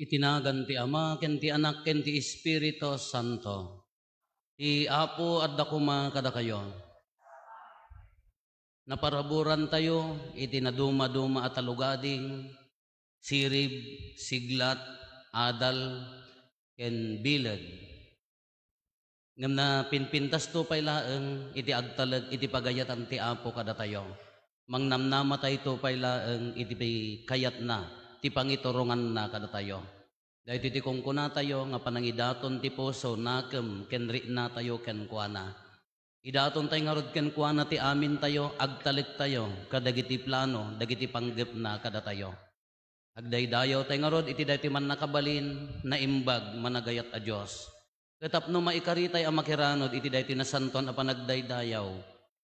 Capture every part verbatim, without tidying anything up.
Iti nagan ti Ama, ken ti Anak, ken ti Espiritu Santo. Ti Apo adda koma kadakayo. Naparaburantayo iti nadumaduma a talugading, sirib, siglat, adal, ken bileg. Ngem napinpintasto pay laeng iti agtalek iti pagayatan ti Apo kadatayo. Mangnamnamatayto pay laeng iti kayatna, ti pangituronganna kadatayo. Daytoy ti kunkunatayo nga panangidaton ti puso, nakem, ken riknatayo kenkuana. Idatontay ngarud kenkuana ti amintayo, agtalektayo kadagiti plano dagiti panggepna kadatayo. Agdaydayawtay ngarud iti daytoy mannakabalin, naimbag, managayat a Dios. Ket tapno maikaritay a makiranod iti daytoy nasantoan a panagdaydayaw,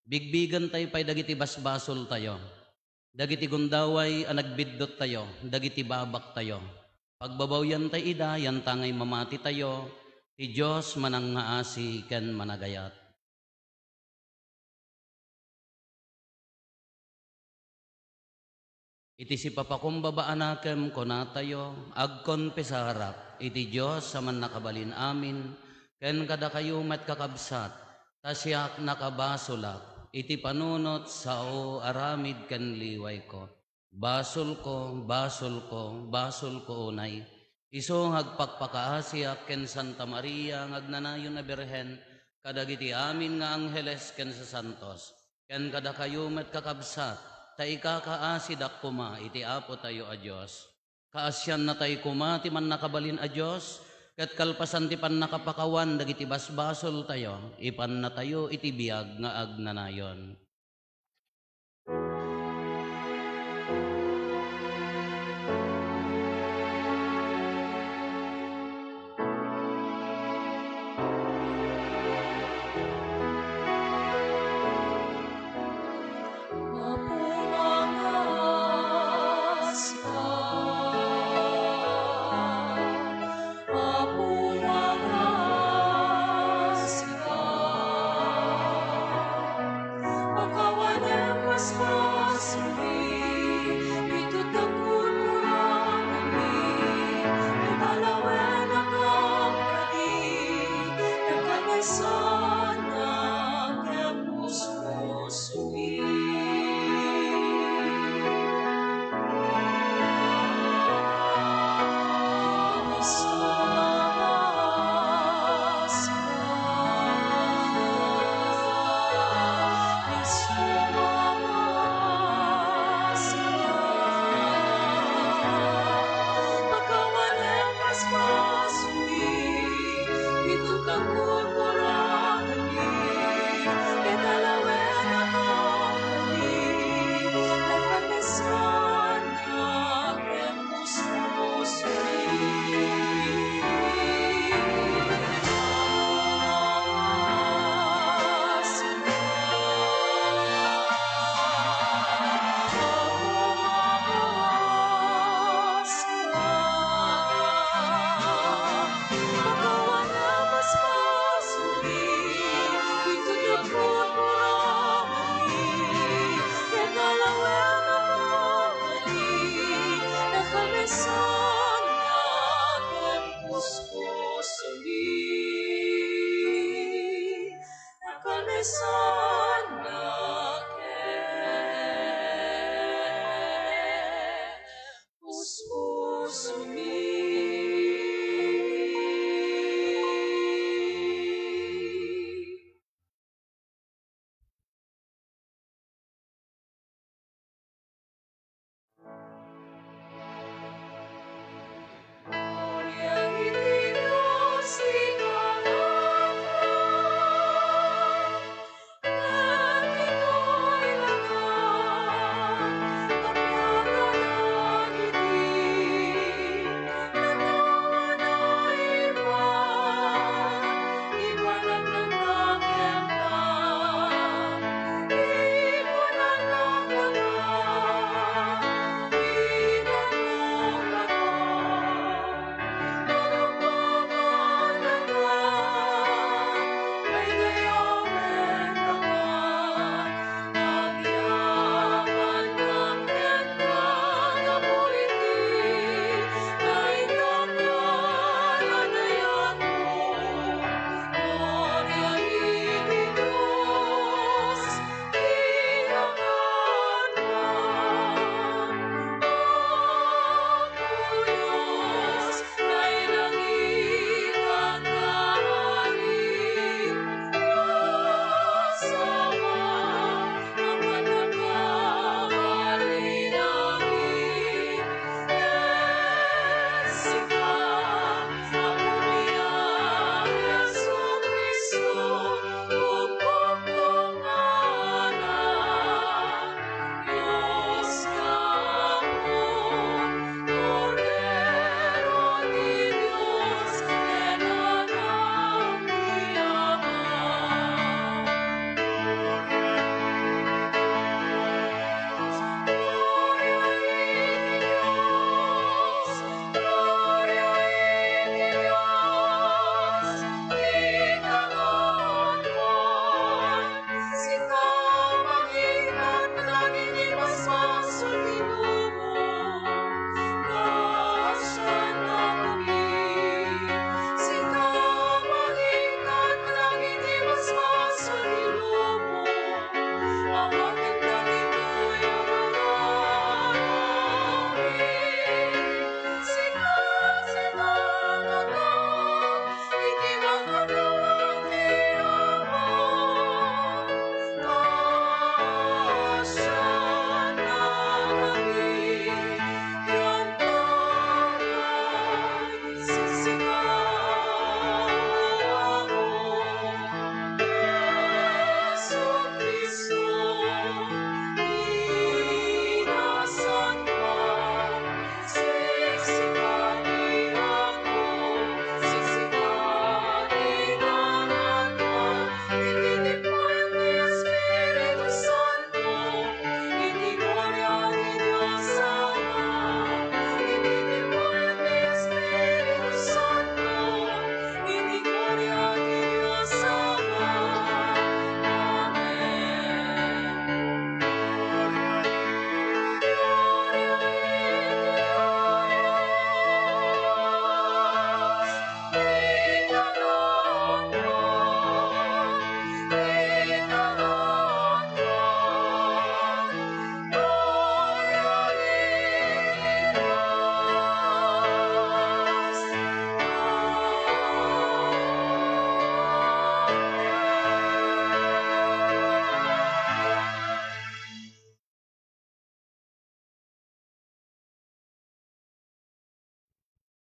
bigbigentay pay dagiti basbasoltayo, dagiti gundaway a nagbiddottayo, dagiti babaktayo. Pagbabawyantay ida, yantangay mamatitayo, ti Dios manangngaasi ken managayat. Iti sipapakumbaba a nakem, kunatayo, agkonfesarak iti Dios a Mannakabalin-amin, ken kadakayo met, kakabsat, ta siak nakabasolak iti panunot sao aramid ken liwayko. Basolko, basolko, basolko unay. Isu nga agpakpakaasiak ken Santa Maria nga agnanayon a Birhen, kadagiti amin nga angheles ken sasantos, ken kadakayo met, kakabsat, ta ikakaasidak koma iti Apotayo a Dios. Kaasiannatay koma ti Mannakabalin a Dios, ket kalpasan ti pannakapakawan dagiti basbasoltayo, ipannatayo iti biag nga agnanayon.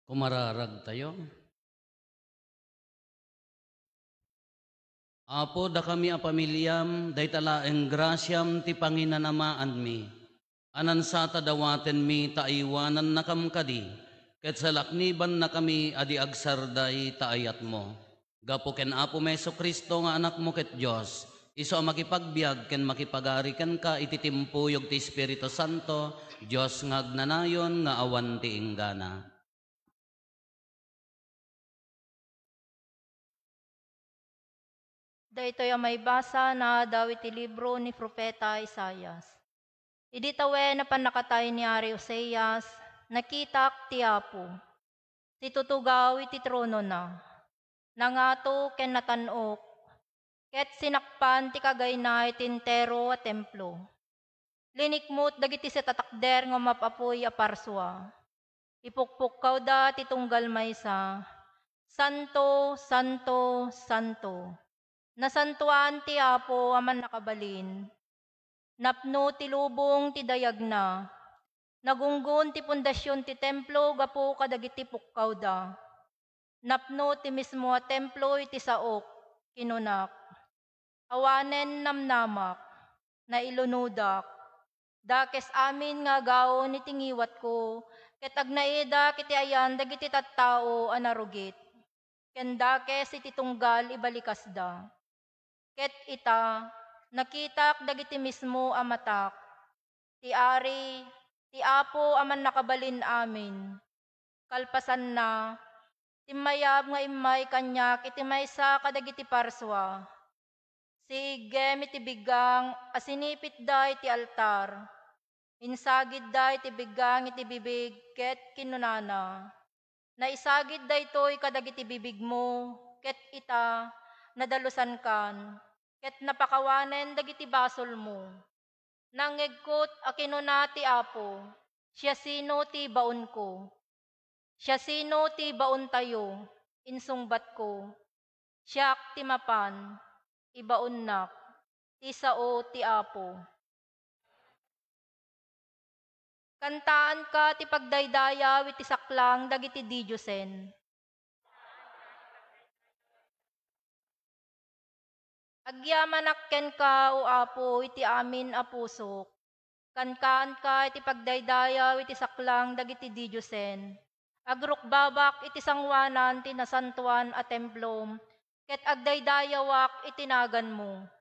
Kumararagtayo. Apo, dakami a pamiliam, dayta laeng grasiam ti panginanamaanmi. Anansata dawatenmi ta aywanannakam kadi, ket salaknibannakami a di agsarday ta ayatmo. Gapu ken Apomi Jesu-Cristo nga Anakmo ket Dios, isu a makipagbiag ken makipagari kenka iti timpuyog ti Espiritu Santo, Dios nga agnanayon nga awan ti inggana. Daytoy a maibasa naadaw iti libro ni Profeta Isaias. Idi tawen a pannakatay ni Ari Oseas, nakitak ti Apo. Situtugaw iti tronona. Nangato ken natan-ok, ket sinakpan ti kagayna iti entero a templo. Linikmut dagiti sitatakder nga umap-apuy a parsua. Ipukpukkawda ti tunggal maysa, "Santo, santo, santo! Nasantoan ti Apo a Mannakabalin! Napno ti lubong ti dayagna. Nagunggon ti pundasion ti templo gapu kadagiti pukkawda. Napno ti mismo a templo iti saok," kinunak. Awanen namnamak, nailunodak. Dakes amin nga agaon iti ngiwatko, ket agnaedak iti ayan dagiti tattao a narugit, ken dakes iti tunggal ibalikasda. Ket ita, nakitak dagiti mismo a matak, ti Ari, ti Apo a Mannakabalin-amin. Kalpasanna, timmayab nga immay kaniak iti maysa kadagiti parsua. Siiggem iti biggang a sinipitda iti altar. Insagidda iti biggang iti bibig ket kinunana, "Naisagid daytoy kadagiti bibigmo, ket ita, nadalusankan, ket napakawanen dagiti basolmo." Nangngegkot a kinuna ti Apo, "Siasino ti ibaonko? Siasino ti ibaontayo?" Insungbatko, "Siak ti mapan, ibaonnak, ti sao ti Apo." Kantaanka ti pagdaydayaw iti saklang dagiti didiosen. Agyamanak kenka, O Apo, iti amin a pusok. Kankaanka iti pagdaydayaw iti saklang dagiti didiosen. Agrukbabak iti sangoanan ti nasantoan a templom, ket agdaydayawak iti naganmo.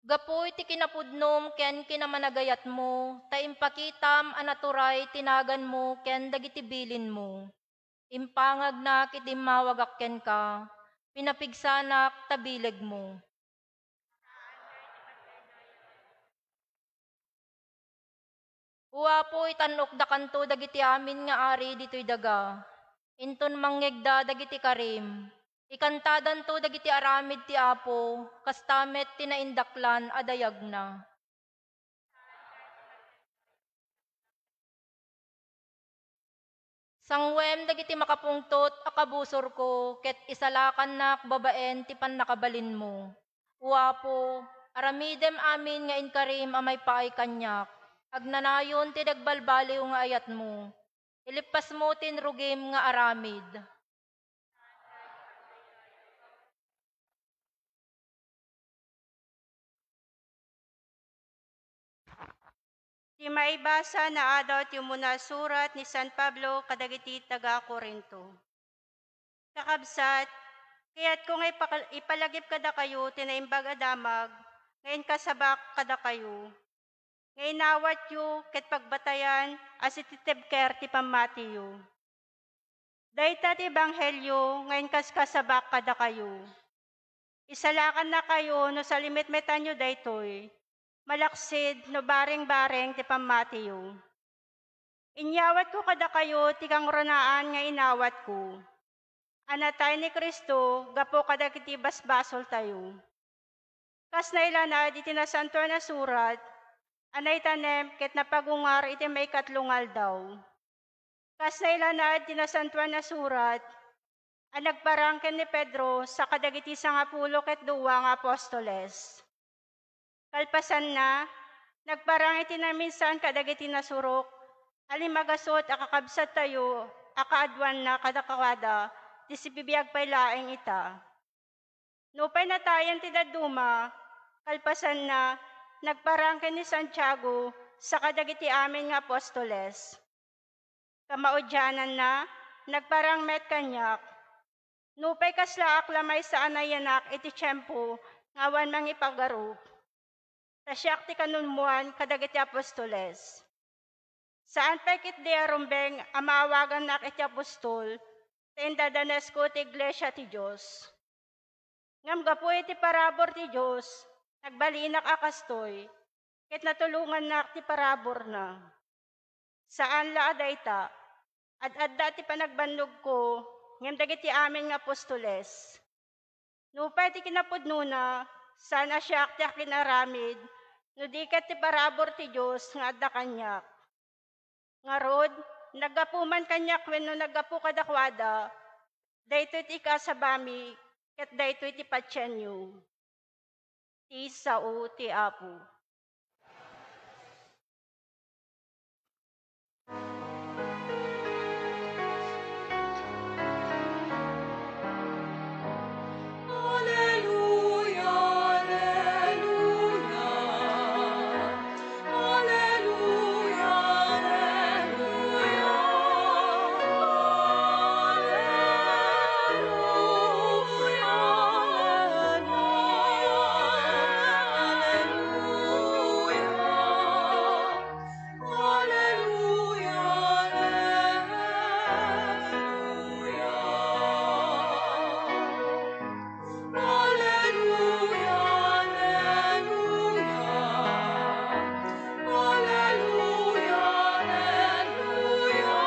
Gapu iti kinapudnom ken kinamanagayatmo, ta impakitam a naturay ti naganmo ken dagiti bilinmo. Impangagnak iti immawagak kenka, pinapigsanak ta bilegmo. O Apo, itan-okdakanto dagiti amin nga ari ditoy daga. Inton mangngegda dagiti karim, ikantadanto dagiti aramid ti Apo, kasta met ti naindaklan a dayagna. Sanguem dagiti makapungtot a kabusorko, ket isalakannak babaen ti pannakabalinmo. O Apo, aramidem amin nga inkarim a maipaay kaniak. Agnanayon ti nagbalbaliw nga ayatmo. Ilippasmo ti inrugim nga aramid. Ti maibasa naadaw ti umuna a surat ni San Pablo kadagiti taga-Corinto. Kakabsat, kayatko nga ipakal-, ipalagip kadakayo ti Naimbag a Damag nga inkasabak kadakayo, nga inawatyo ket pagbatayan a sititibker ti pammatiyo. Dayta ti ebanghelio nga inkaskasabak kadakayo. Isalakannakayo no salimitmetanyo daytoy, malaksid no barengbareng ti pammatiyo. Inyawatko kadakayo ti kangrunaan nga inawatko, a natay ni Cristo gapu kadagiti basbasoltayo. Kas nailanad iti Nasantoan a Surat, a naitanem ket napagungar iti maikatlo nga aldaw. Kas nailanad ti Nasantoan a Surat, a nagparang ken ni Pedro sa kadagiti sangapulo ket dua nga apostoles. Kalpasanna, Nagparang iti naminsan kadagiti nasurok a limmagasut a kakabsattayo a kaaduanna kadakuada ti sibibiag pay laeng ita. Nupay natayan ti dadduma, kalpasanna, nagparang ken ni Santiago sa kadagiti amin nga apostoles. Kamaudiananna, nagparang met kaniak. Nupay kaslaak la maysa a nayanak iti tiempo nga awan mangipagarup, ta siak ti kanunmuan kadagiti apostoles. Saan pay ketdi a rumbeng a maawagannak iti apostol, ta indadanesko ti iglesia ti Dios. Ngem gapu iti parabur ti Dios, nagbalinak a kastoy, ket natulongannak ti paraburna. Saan la a dayta, ad-adda ti panagbannogko ngem dagiti amin nga apostoles. Nupay ti kinapudnona, saan a siak ti akinaramid, no di ket ti parabur ti Dios nga adda kaniak. Ngarud, naggapu man kaniak wenno naggapu kadakuada, daytoy ti ikasabami, ket daytoy ti patienyo. Ti sao ti Apo. Alleluia, alleluia. Alleluia, alleluia. Alleluia, alleluia. Alleluia, alleluia. Alleluia, alleluia. Alleluia, alleluia.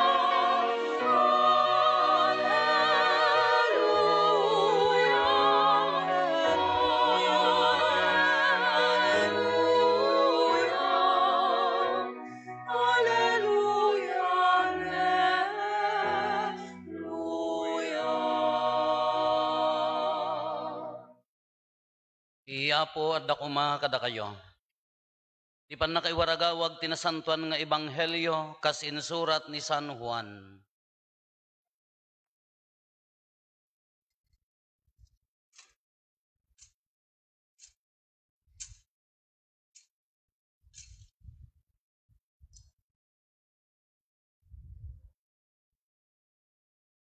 Alleluia, alleluia. Alleluia, alleluia. Ti Apo adda koma kadakayo. Ti pannakaiwaragawag ti nasantoan nga ebanghelio kas insurat ni San Juan.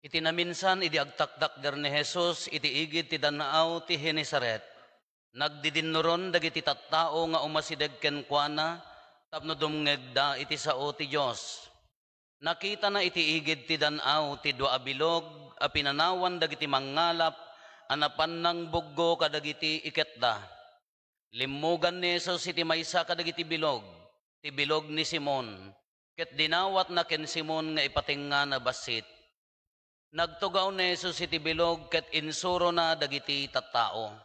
Iti naminsan, idi agtaktakder ni Jesus iti igid ti dan-aw ti Genesaret, nagdidinnuron dagiti tattao nga umasideg kenkuana tapno dumngegda iti sao ti Dios. Nakitana iti igid ti dan-aw ti dua a bilog a pinanawan dagiti mangngalap a napan nangbuggo kadagiti iketda. Limmugan ni Jesus iti maysa kadagiti bilog, ti bilog ni Simon, ket dinawatna ken Simon nga ipatengngana bassit. Nagtugaw ni Jesus iti bilog ket insurona dagiti tattao.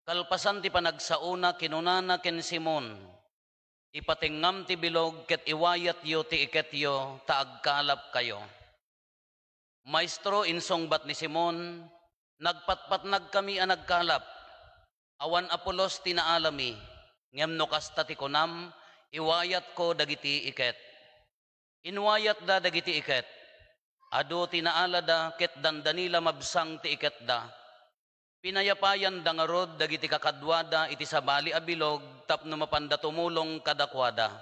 Kalpasan ti panagsaona, kinunana ken Simon, "Ipatengngam ti bilog ket iwayatyo ti iketyo ta agkalapkayo." "Maestro," insungbat ni Simon, "nagpatpatnagkami a nagkalap. Awan a pulos ti naalami, ngem no kasta ti kunam, iwayatko dagiti iket." Inwayatda dagiti iket. Adu ti naalada ket dandani la mabsang ti iketda. Pinayapayanda ngarud dagiti kakaduada iti sabali a bilog tapno mapanda tumulong kadakuada.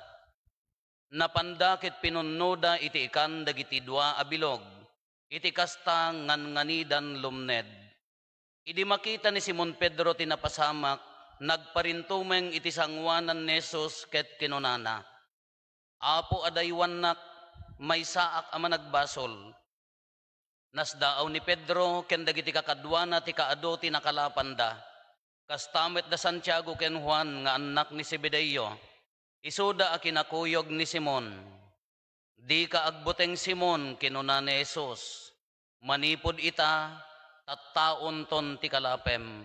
Napanda ket pinunnoda iti ikan dagiti dua a bilog. Iti kasta, nganganidan lumned. Idi makita ni Simon Pedro ti napasamak, nagparintumeng iti sangoanan ni Jesus ket kinunana, "Apo, adaywannak, maysaak a managbasol." Nasdaaw ni Pedro ken dagiti kakaduana ti kaadu ti nakalapanda. Kasta met da Santiago ken Juan nga annak ni Zebedeo. Isuda a kinakuyog ni Simon. "Dika agbuteng, Simon," kinuna ni Jesus. "Manipud ita, tattaonton ti kalapem."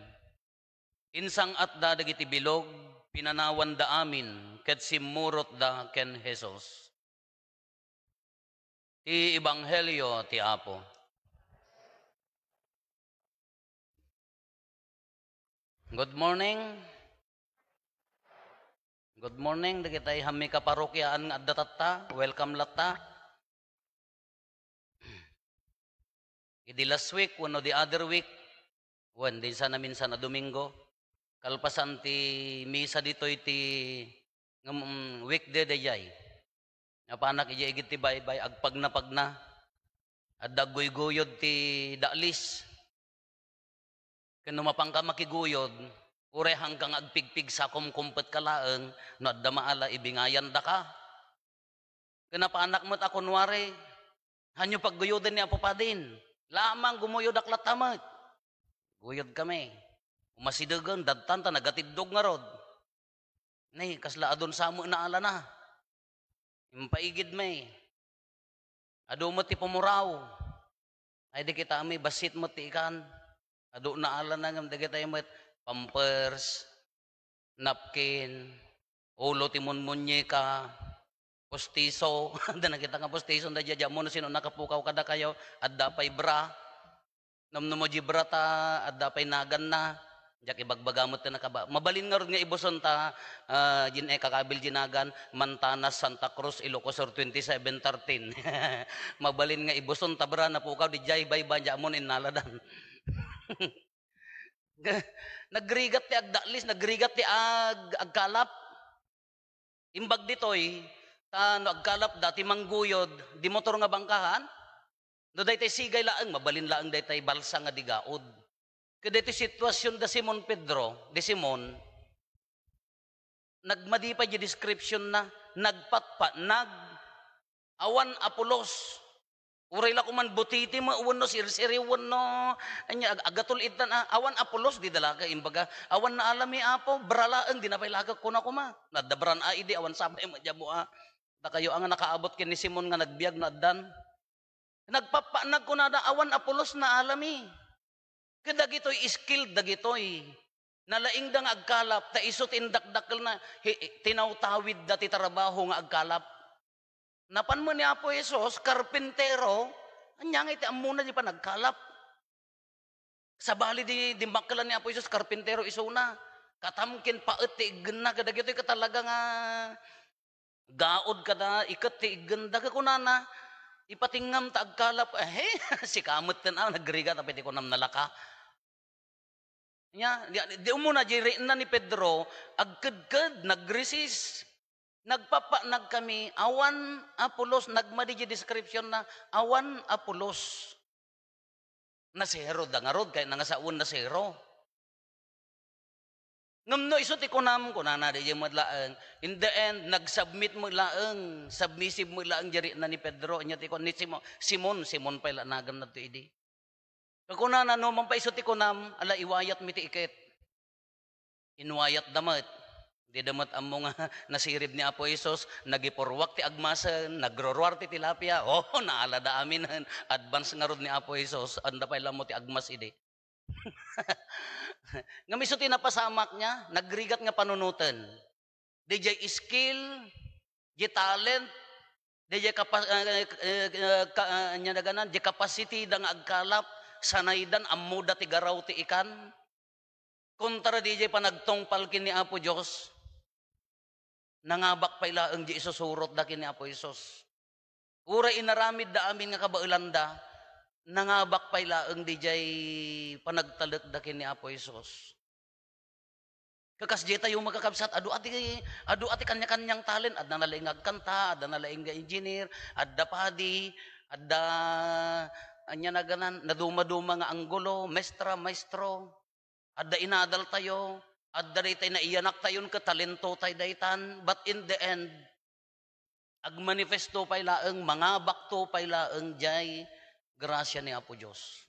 Insang-atda dagiti bilog, pinanawanda amin, ket simmurotda ken Jesus. Ti Ebanghelio ti Apo. Good morning. Good morning, dagiti hammi kaparokiaan nga adda tatta. Welcome latta. Idi last week, wenno the other week, wen, di sa naminsan a Domingo, kalpasan ti misa ditoy ti, ngem, mm, weekday daydiay. Napanak idiay igid ti baybay, agpagnapagna. Adda agguygoyod ti dalis. Ken no mapanka makiguyod, uray haanka nga agpigpigsa, kumkumpet ka laeng, no adda maala, ibingayandaka. Ken napanak met a kunwari, haanyo pagguyoden ni Apo Padin. Lamang gumuyodak latta met. Guyod kami. Umasidegen, dadtan ta nagatiddog ngarud. Nay, kasla adun sa met naalana. Impaigid mi. Adu met ti pumuraw. Ay, di kita mi, bassit met ti ikan. Adu naalana ngem dagitay met, pampers, napkin, ulo ti munmunyeka, pustiso. Adda nakita nga pustiso, daydiay, diak ammo no sino nakapukaw kadakayo, adda pay bra. Namnamo di bra ta adda pay naganna. Diak ibagbaga met ti nakaba-, mabalin ngarud nga ibuson ta, ah, din e kakabil di nagan, Mantanas, Santa Cruz, Ilocos Sur, twenty-seven thirteen. Mabalin nga ibuson ta bra, napukaw, didiay baybay, diak ammo no innaladan. Nagrigat ti agdalis, nagrigat ti ag-, agkalap. Imbag ditoy, ta no agkalapda ti mangguyod, di motor nga bangkahan. No daytay sigay laeng, mabalin laeng daytay balsa nga di gaud. Ket daytoy situasion da Simon Pedro, di Simon, nagmadi pay di description na, nagpatpatnag, awan a pulos. Uray la koman butiti met wenno sirsiri wenno, ania, ag-, agatol itdan a, awan a pulos, di da la ka imbaga, "Awan naalami, Apo, bra laeng," di na pay la ka kuna koma. No adda bran a idi, awan sa pay met diammo a. Dakayo a nga nakaabot ken ni Simon nga nagbiag no addan. Nagpappaanag kunada, awan a pulos naalami. Ket dagitoy skilled dagitoy. Nalaingda nga agkalap, ta isu ti indakdakkelna, hi-, tinawtawidda ti trabaho nga agkalap. Napan met ni Apo Jesus, karpintero, ania ngay ti ammona di panagkalap? Sabali di, dimmakkelan ni Apo Jesus, karpintero isuna. Katam ken paet ti iggenna, kadagitoy ket talaga nga gaud kada iket ti iggenda. Ket kunana, "Ipatingngam ta agkalap." Eh, sika metten a, nagrigat, apay ti kunam nalaka. Nia, di, di umuna, di rikna ni Pedro, agkedked, nagresist. Nagpappaanag kami, awan a pulos, nagmadi di description na, awan a pulos. Nasero da ngarud, kay nangasawen nasero. Ngem no isu ti kunam, kunana, di met laeng. In the end, nag-submit met laeng, submissive met laeng di rikna ni Pedro. Ania ti kun ni Simon, Simon, Simon pay la naganna to idi. Kunana, no man pay isu ti kunam, ala, iwayatmi ti iket. Inwayatda met. Dida met ammo nga nasirib ni Apo Jesus, nagipurruak ti agmasen, nagruruar ti tilapia. Oh, naalada aminen. Advance ngarud ni Apo Jesus, adda pay la ammo ti agmas idi. Ngem isu ti napasamak nia, nagrigat nga panunoten. Diay skill, diay talent, diay kapa-, eh, eh, eh, ka-, eh, ania naganan, diay capacity da nga agkalap, sanaydan, ammoda ti garaw ti ikan. Kontra diay panagtungpal ken ni Apo Dios, nangabak pay laeng diay isusurotda ken ni Apo Jesus. Uray inaramidda amin nga kabaelanda, nangabak pay laeng diay panagtalekda ken ni Apo Jesus. Kakas diay tayo, mga kakabsat, adu a ti, adu a ti kanya-kanyang talent, adda na laeng nga agkanta, adda na laeng nga engineer, adda padi, adda, ania naganan, naduma-duma nga anggulo, mestra, maestro. Adda inadal tayo, adda daytay naiyanak tayon ket talento tay daytan, but in the end, agmanifesto pay laeng, mangabakto pay laeng diay grasia ni Apo Dios.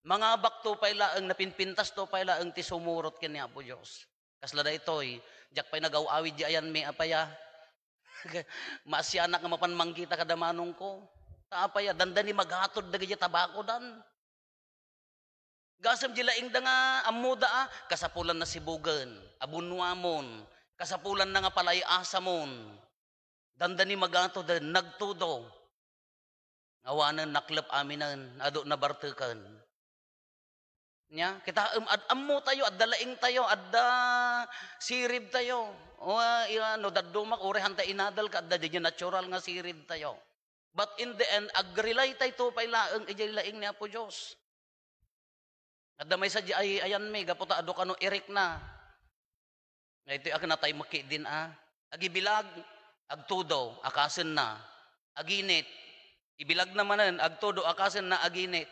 Mangabakto pay laeng, napinpintasto pay laeng ti sumurot ken ni Apo Dios. Kasla daytoy, diak pay nagaw-awid di ayanmi, apay a. Maasianak nga mapan mangkita kada manongko. Ta apay a, dandani magatod dagiti tabakodan. Gasem di laingda nga ammoda a kasapulanna sibugen, abunnuamon, kasapulanna nga palay-asamon. Dandani magatoden, nagtudo. Awanen naklep aminen, adu nabarteken. Nia, kitaem, ad-, ammotayo, adda laingtayo, adda siribtayo. O, ah, iya, no daddumak, uray hanta inadal ka, adda diay natural nga siribtayo. But in the end, agrilaytayto pay laeng idiay laing ni Apo Dios. Adda maysa diay ay-ayanmi, gapu ta adu kano irikna. Nga itoy a kinatay met ketdin a. Agibilag, agtudo, akasenna, aginit. Ibilagna manen, agtudo, akasenna, aginit.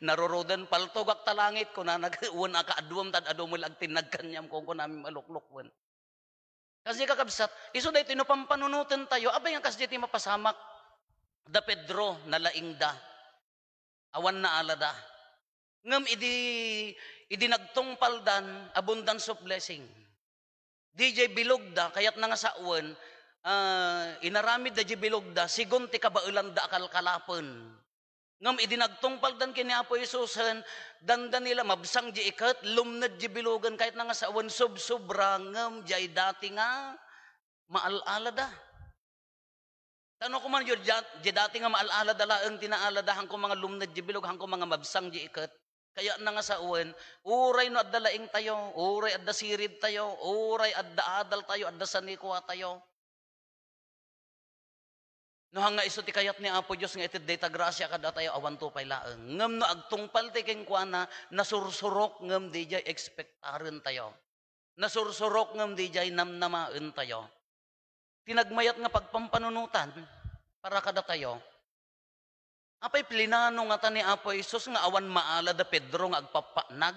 Naruroden, paltogak ta langit, kunana, wen a kaaduem, ta ad-adu met la agtinnag kaniam, kunkunami maluklukwen. Kasdi, kakabsat, isu daytoy no pampanunotentayo, apay nga kasdi ti mapasamak? Da Pedro, nalaingda. Awan naalada. Ngem idi, idi nagtungpaldan, abundance of blessing. Diay bilogda, kayatna nga sawen, ah, inaramidda diay bilogda, sigun ti kabaelanda a kalkalapen. Ngem idi nagtungpaldan ken ni Apo Jesusen, dandani la mabsang diay iket, lumned diay bilogen, kayatna nga sawen, sobsobra, ngem diay dati nga maal-alada. Ta no koma, diay, diay dati nga maal-alada laeng ti naalada, haanko nga lumned diay bilog, haanko nga mabsang diay iket. Kayatna nga sawen, uray no adda laingtayo, uray adda siribtayo, uray adda adaltayo, adda sanikuatayo. No haan nga isu ti kayat ni Apo Dios nga ited dayta grasia kadatayo, awanto pay laeng. Ngem no agtungpaltay kenkuana, nasursurok ngem diay ekspektarentayo. Nasursurok ngem diay namnamaentayo. Ti nagmayat nga pagpampanunotan para kadatayo. Apay, plinano ngata ni Apo Jesus nga awan maalada Pedro nga agpappatnag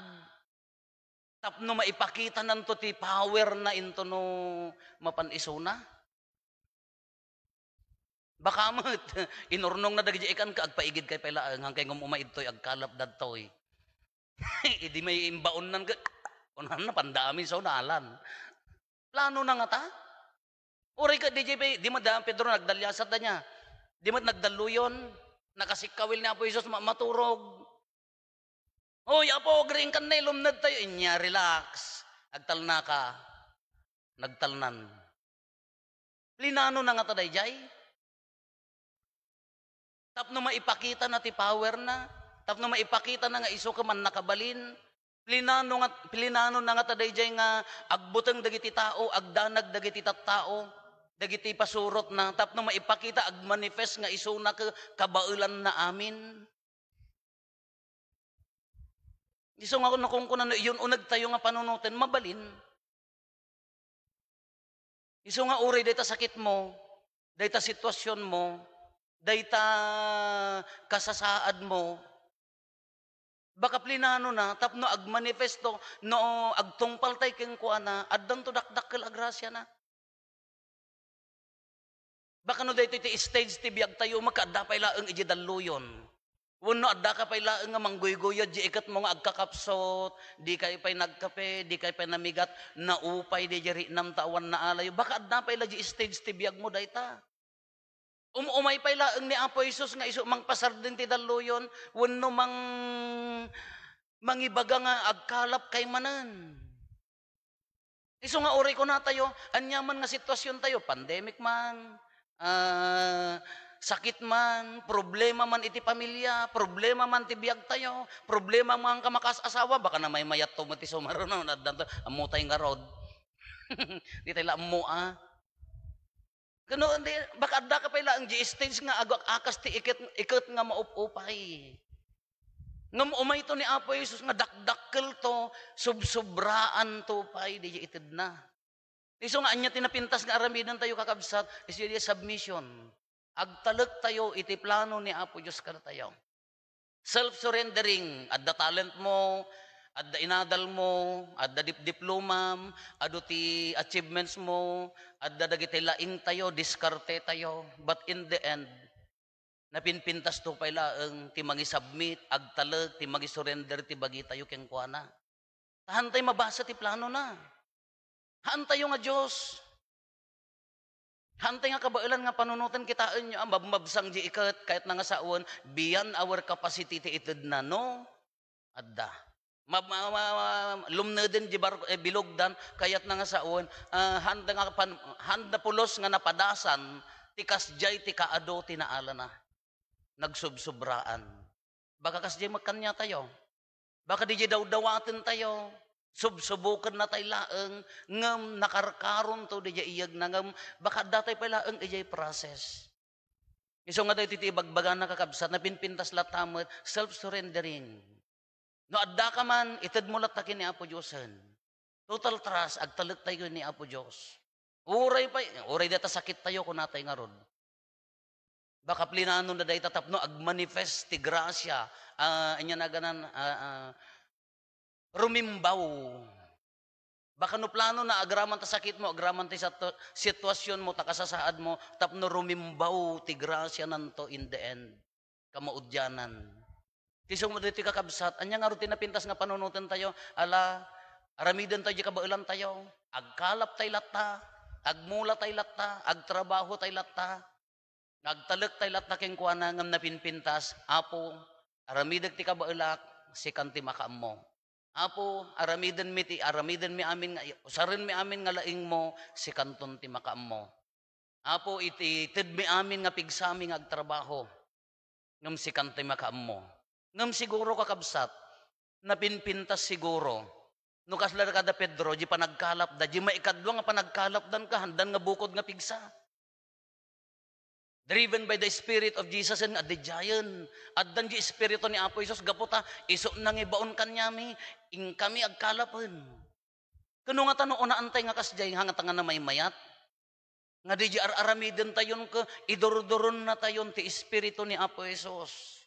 tapno maipakitananto ti powerna into no mapan isuna? Baka met, inurnongna dagiti ikan ka, agpaigidkay pay laeng, hankay ngem umay idtoy, agkalap dadtoy. Idi may imbaonnan ket, kunana, panda amin sa unalan. Planona ngata? Uray ket diay pay, di met da Pedro nagdaliasat da nia. Di met nagdalluyon. Nakasikkawil ni Apo Jesus, ma-, maturog. "Oy, Apo, agriingkan, lumnedtayo." Inya, relax. Agtalnaka. Nagtalnan. Plinanona ngata daydiay? Tapno maipakitana ti powerna, tapno maipakitana nga isu ket mannakabalin, plinano nga, plinanona ngata daydiay nga agbuteng dagiti tao, agdanag dagiti tattao, dagiti pasurotna, tapno maipakita, agmanifest nga isuna ket kabaelanna amin. Isu nga nakunkuna, no iyun-unegtayo nga panunoten, mabalin. Isu nga uray dayta sakitmo, dayta sitwasionmo, dayta kasasaadmo, baka plinanona tapno agmanifesto, no agtungpaltay kenkuana, addanto dakdakkel a grasiana. Baka no daytoy ti stage ti biagtayo, makaadda pay laeng idiay dalluyon. Wenno addaka pay laeng nga mangguyguyod diay iketmo nga agkakapsut, dikay pay nagkape, dikay pay namigat, naupay diay riknam ta awan naalayo. Baka adda pay la diay stage ti biagmo dayta. Um-, umay pay laeng ni Apo Jesus nga isu mangpasardeng ti dalluyon, wenno mang-, mangibaga nga agkalapkay manen. Isu nga uray kunatayo, aniaman nga sitwasiontayo, pandemic man, ah, sakit man, problema man iti pamilya, problema man ti biagtayo, problema man ka makas-asawa, baka namaymayatto met ti sumaruno, addanto, ammotay ngarud. Di tayo la ammo, ah. Kano, di, baka addaka pay laeng diay stage nga agak-akas ti iket, iket nga maup-upay. Ngem umayto ni Apo Jesus nga dakdakkelto, subsubraanto pay diay itedna. Isu nga ania ti napintas nga aramidentayo, kakabsat, isu diay submission. Agtalektayo iti plano ni Apo Dios kadatayo. Self-surrendering, adda talentmo, adda inadalmo, adda dip-, diplomam, adu ti achievementsmo, adda dagiti laingtayo, diskartetayo. But in the end, napinpintasto pay laeng ti mangisubmit, agtalek, ti mangisurrender ti bagitayo kenkuana. Ta haantay mabasa ti planona. Haantayo nga Dios. Haantay nga kabaelan nga panunoten, kitaenyo, ah, mabmabsang diay iket, kayatna nga sawen, beyond our capacity ti itedna, no? Adda. Mab-, ma-, ma-, ma-, lumneden diay barko, eh, bilogdan, kayatna nga sawen, ah, haanda nga pan-, haanda pulos nga napadasan, ti kasdiay ti kaadu ti naalana. Nagsubsubraan. Baka kasdiay met kaniatayo. Baka didiay dawdawaten tayo, subsubuken natay laeng, ngem nakarkaron to didiay iyegna, ngem baka adda tayo pay laeng idiay process. Isu nga daytoy ti ibagbagana, kakabsat, napinpintas latta met, self-surrendering. No adda ka man, itedmo latta ken ni Apo Diosen. Total trust, agtalek tayo ni Apo Dios. Uray pay, uray dayta sakit tayo, kunatay ngarud. Baka plinano na dayta tapno agmanifest ti gracia, ah, anya naganan, ah, ah, rumimbaw. Baka no plano na agraman ta sakitmo, agraman ti sat-, sitwasionmo, ta kasasaadmo, tapno rumimbaw ti gracia nanto in the end. Kamaudianan. Ti sumud iti kakabsat, anya ngarud ti napintas nga panunoten tayo? Ala, aramiden tayo di kabaelan tayo. Agkalap tayo latta, agmula tayo latta, agtrabaho tayo latta, nga agtalek tayo latta kenkuana ngem napinpintas, Apo, aramidek ti kabaelak, sikan ti makaammo. Apo, aramidenmi ti, aramidenmi amin nga, usarenmi amin nga laingmo, sikanton ti makaammo. Apo, iti tedmi amin nga pigsami nga agtrabaho, ngem sikan ti makaammo. Ngem siguro, kakabsat, napinpintas siguro no kasla kada Pedro, di panagkalapda, di maikadua nga panagkalapdan, kahandan nga bukod nga pigsa. Driven by the Spirit of Jesus, nga adda diayen. Addan di Espiritu ni Apo Jesus, gapu ta, isu nangibaon kaniami, inkami agkalapen. Kano nga ta no unaantay nga kasdiay, nga nga ta nga namaymayat. Nga di di ar-aramiden tayon ket idurduronna tayon ti Espiritu ni Apo Jesus.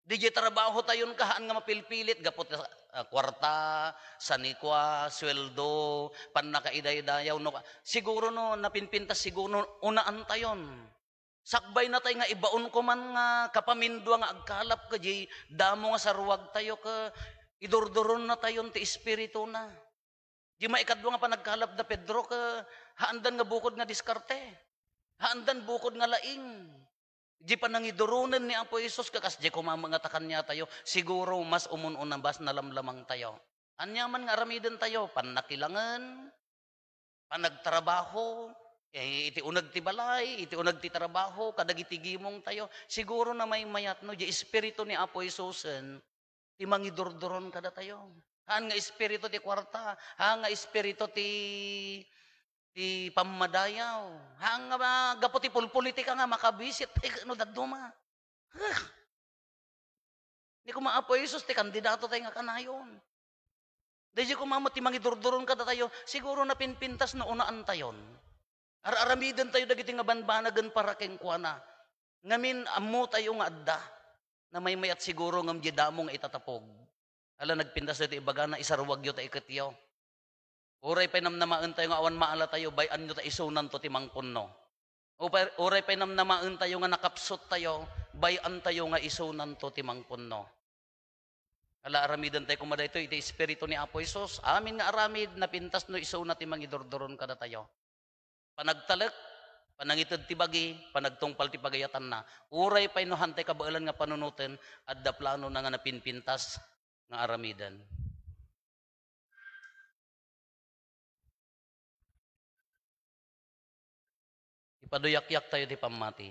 Di di trabaho tayon kahaan nga mapilpilit gapu ta, ah, kuarta, sanikua, sueldo, pannakaidaydayaw, no, siguro no napinpintas, siguro no unaan tayon. Sakbayna tay nga ibaon ko man nga kapamindua nga agkalap ket di damo nga saruag tayo ket idurduronnayon ti Espirituna. Di maikadua nga panagkalap da Pedro ket haandan nga bukod nga diskarte. Haandan bukod nga laing. Di panangiduronen ni Apo Jesus, kakas di kumama nga ta kaniatayo, siguro mas umun-una, mas nalamlamang tayo. Ania man nga aramiden tayo, pannakilangen, panagtrabaho, eh, iti uneg ti balay, iti uneg ti trabaho, kadagiti gimong tayo, siguro namaymayat no, di Espiritu ni Apo Jesusen, ti mangidurduron kadatayo. Haan nga espiritu ti kuarta, haan nga espiritu ti, ti pammadayaw, haan nga ma-, gapu ti pulpolitika nga makabisit tayo no dadduma. Huh! Ni kuma Apo Jesus ti kandidato tayo nga kanayon. Daydi kuma met ti mangidurduron kadatayo, siguro napinpintas no unaan tayon. Ar-aramiden tayo dagiti nga banbanagen para kenkuana. Ngamin, ammo tayo nga adda. Namaymayat siguro ngem di damo nga itatapog. Ala, nagpintas daytoy ibagana, isaruagyo ta iketyo. Uray pay namnamaen tayo nga awan maala tayo, bay-anyo ta isunanto ti mangpunno. Upay-, uray pay namnamaen tayo nga nakapsut tayo, bay-an tayo nga isunanto ti mangpunno. Ala, aramiden tayo kuma daytoy iti Espiritu ni Apo Jesus. Amin nga aramid, napintas no isuna ti mangidurduron kadatayo. Panagtalek, panangited ti bagi, panagtungpal ti pagayatanna. Uray pay no hantay kabaelan nga panunoten, adda planona nga napinpintas nga aramiden. Ipaduyakyak tayo ti pammati.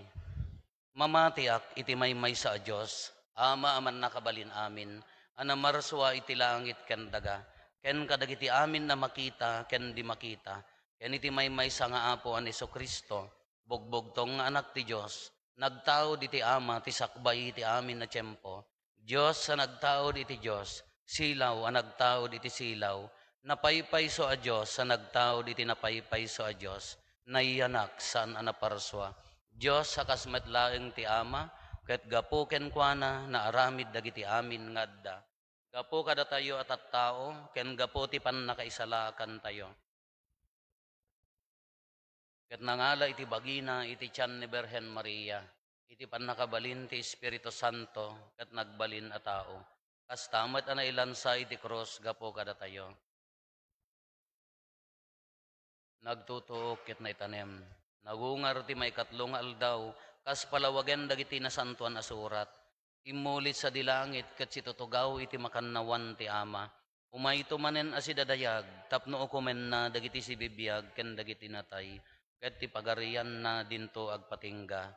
Mamatiak iti maymaysa a Dios, Ama a mannakabalin amin, a namarsua iti langit ken daga, ken kadagiti amin a makita ken di makita, ken iti maymaysa nga Apo a ni Jesu-Cristo, bugbugtong nga Anak ti Dios, nagtaud iti Ama ti sakbay iti amin a tiempo, Dios a nagtaud iti Dios, silaw a nagtaud iti silaw, napaypayso a Dios a nagtaud iti napaypayso a Dios, nayanak, saan a naparsua. Dios a kas met laeng ti Ama, ket gapu kenkuana naaramid dagiti amin nga adda. Gapu kadatayo a tattao, ken gapu ti pannakaisalakantayo. Ket nangala iti bagina iti tian ni Birhen Maria, iti pannakabalin ti Espiritu Santo, ket nagbalin a tao. Kasta met a nailansa iti krus gapu kadatayo. Nagtutuok ket naitanem. Nagungar ti maikatlo nga aldaw, kas palawagen dagiti Nasantoan a Surat. Immulit sadi langit ket situtugaw iti makannawan ti Ama. Umayto manen a sidadayag tapno ukomenna dagiti sibibiag ken dagiti natay, ket ti pagarianna dinto agpatingga.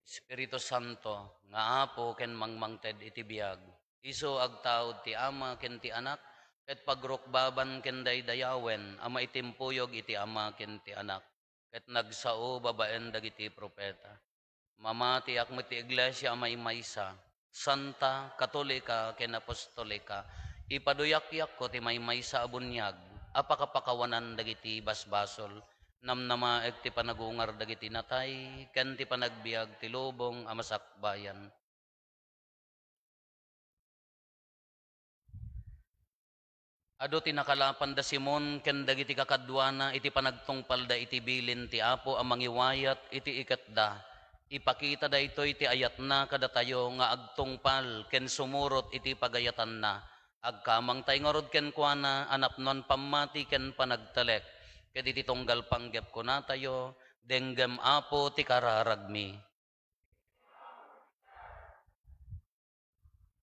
Espiritu Santo, nga Apo ken mangmangted iti biag, Isu agtaud ti Ama ken ti Anak, ket pagrukbaban ken daydayawen a maitimpuyog iti Ama ken ti Anak, ket nagsao babaen dagiti profeta. Mamatiak met ti iglesia a maymaysa, santa, katolika, ken apostolika. Ipaduyakyakko ti maymaysa a buniag a pakapakawanan dagiti basbasol. Namnamaek ti panagungar dagiti natay ken ti panagbiag ti lubong a masakbayan. Adu ti nakalapan da Simon ken dagiti kakaduana iti panagtungpalda iti bilin ti Apo a mangiwayat iti iketda. Ipakita daytoy ti ayatna kadatayo nga agtungpal ken sumurot iti pagayatanna. Agkamangtay ngarud kenkuana a napnoan pammati ken panagtalek. Ket iti tunggal panggep kunatayo, "Denggem, Apo, ti kararagmi."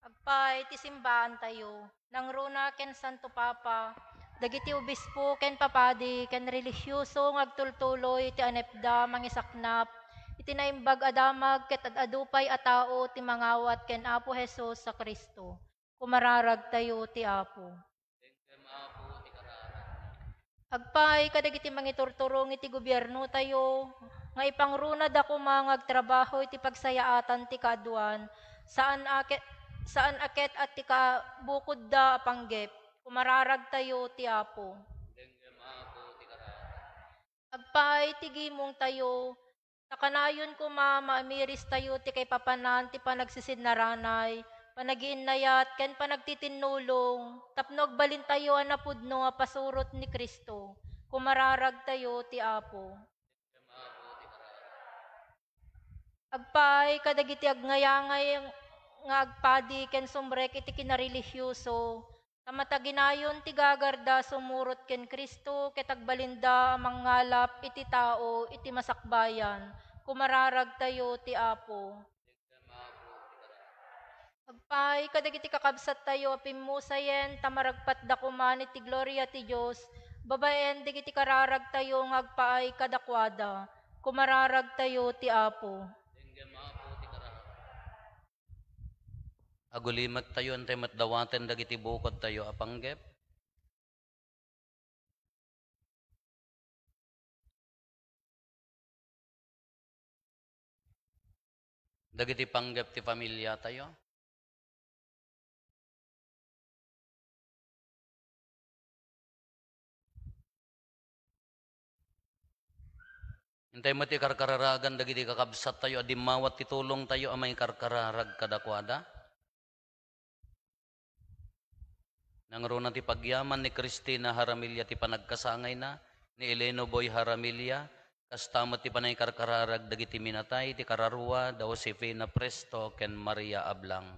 Agpaay ti simbaantayo, nangruna ken Santo Papa, dagiti obispo ken papadi ken relihioso nga agtultuloy iti anepda mangisaknap iti naimbag a damag ket ad-adu pay a tao ti mangawat ken Apo Jesus a Cristo. Kumararagtayo ti Apo. Agpaay kadagiti mangiturturong iti gobiernotayo, nga ipangrunada koma nga agtrabaho iti pagsayaatan ti kaaduan, saan a ket, saan a ket a ti kabukodda a panggep. Kumararagtayo ti Apo. Agpaay ti gimongtayo, ta kanayon koma maamiristayo ti kaipapanan ti panagsisinnaranay, panagiinnayat, ken panagtitinnulong, tapno agbalintayo a napudno a pasurot ni Cristo. Kumararagtayo ti Apo. Agpaay kadagiti agngayaangay nga agpadi ken sumrek iti kinarelihioso, ta mataginayon ti gagarda sumurot ken Cristo ket agbalinda a mangngalap iti tao iti masakbayan. Kumararagtayo ti Apo. Agpaay kadagiti kakabsattayo a pimmusayen, ta maragpatda koman iti gloria ti Dios, babaen dagiti kararagtayo nga agpaay kadakuada. Kumararagtayo ti Apo. Agulimettayo, intay met dawaten dagiti bukodtayo a panggep. Dagiti panggep ti familiatayo. Intay met ti karkararagan dagiti kakabsattayo a dimmawat ti tulongtayo a maikarkararag kadakuada. Nangruna ti pagyaman ni Cristina Jaramilla ti panagkasangayna, ni Eleno Boy Jaramilla, kasta met ti panangikarkararag dagiti minatay ti kararua da Josefina Presto ken Maria Ablang.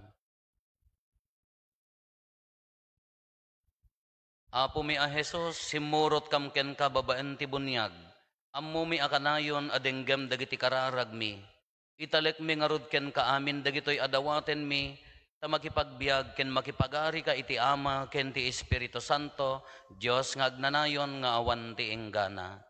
Apomi a Jesus, simmurotkam kenka babaen ti buniag. Ammomi a kanayon a denggem dagiti kararagmi. Italekmi ngarud kenka amin dagitoy a dawatenmi, ta makipagbiag ken makipagarika iti Ama ken ti Espiritu Santo, Dios nga agnanayon nga awan ti inggana.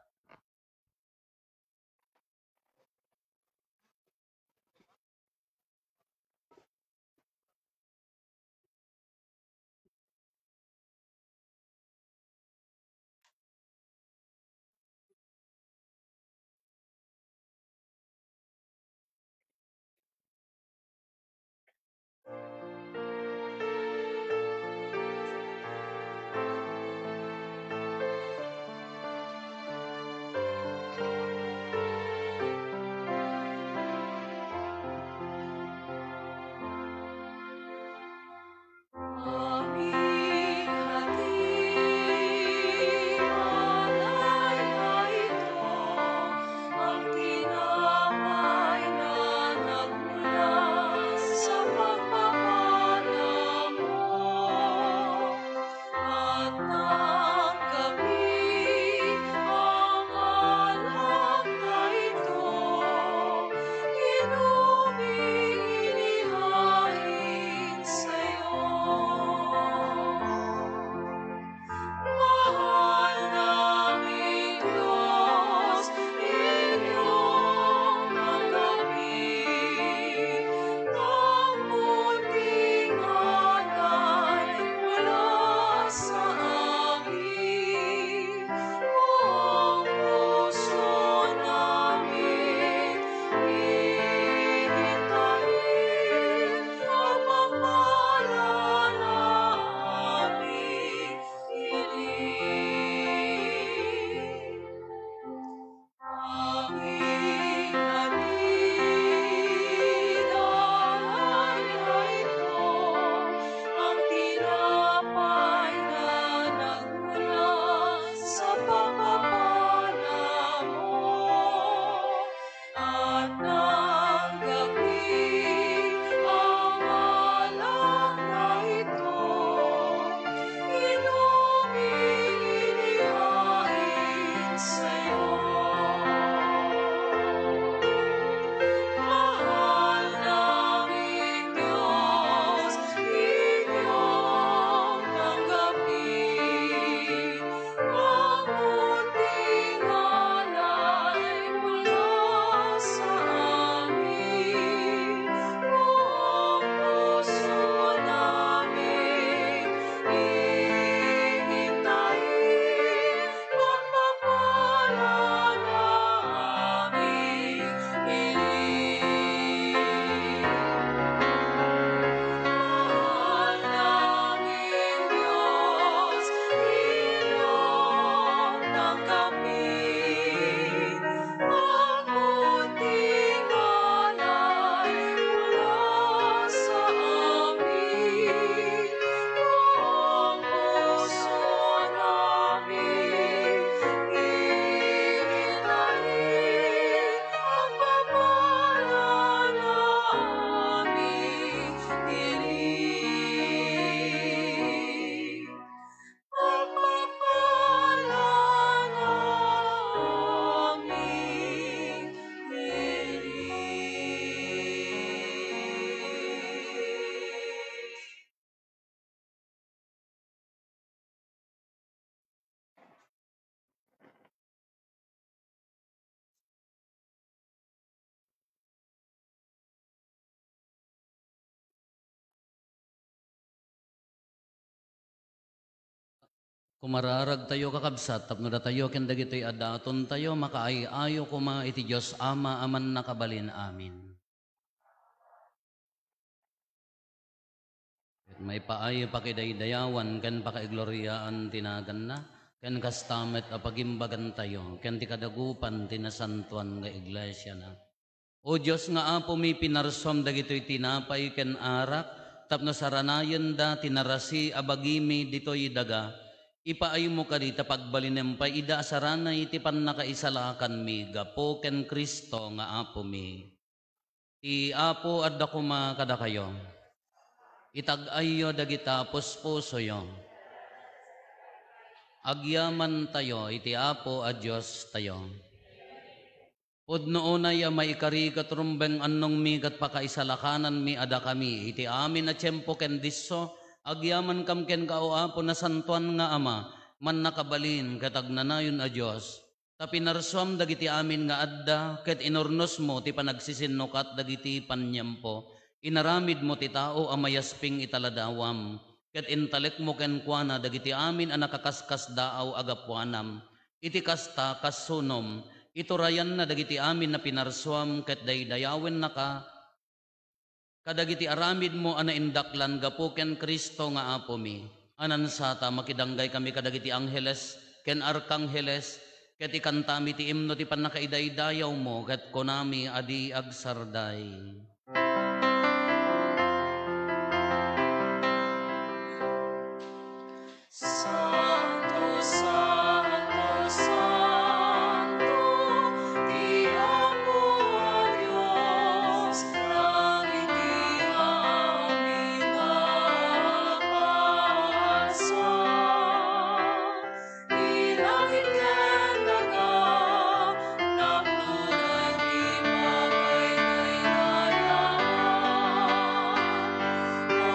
Kumararagtayo, kakabsat, tapno datayo ken dagitoy a datontayo makaay-ayo koma iti Dios Ama a Mannakabalin. Amen. Ket maipaay pakidaydayawan ken pakaigloriaan ti naganna, ken kasta met a pagimbagantayo ken ti kadagupan ti nasantoan nga iglesiana. O Dios nga Apomi, pinarsuam dagitoy tinapay ken arak tapno saranayenda ti narasi a bagimi ditoy daga. Ipaaymo kadi ta pagbalinem pay ida a saranay ti pannakaisalakanmi gapu ken Cristo nga Apomi. Ti Apo adda koma kadakayo. Itag-ayyo dagita puspusoyo. Agyamantayo iti Apo a Diostayo. Pudno unay a maikari ket rumbeng annongmi ket pakaisalakananmi a dakami iti amin a tiempo ken disso, agyamankam kenka, O Apo, nasantoan nga Ama, mannakabalin ket agnanayon a Dios. Ta pinarsuam dagiti amin nga adda, ket inurnosmo ti panagsisinnukat dagiti paniempo. Inaramidmo ti tao a mayasping ita ladawam, ket intalekmo kenkuana dagiti amin a nakaskasdaaw a gapuanam. Iti kasta, kas sunom, iturayanna dagiti amin a pinarsuam ket daydayawennaka kadagiti aramidmo a naindaklan gapu ken Cristo nga Apomi. Anansa ta makidanggaymi kadagiti angheles ken arkangheles, ket ikantami ti imno ti pannakaidaydayawmo, ket kunami a di agsarday. Santo, Santo, Santo, ti Apo a Dios, dagiti amin a kabsat. Ti langit ken daga, napno dagiti pagaydayawan.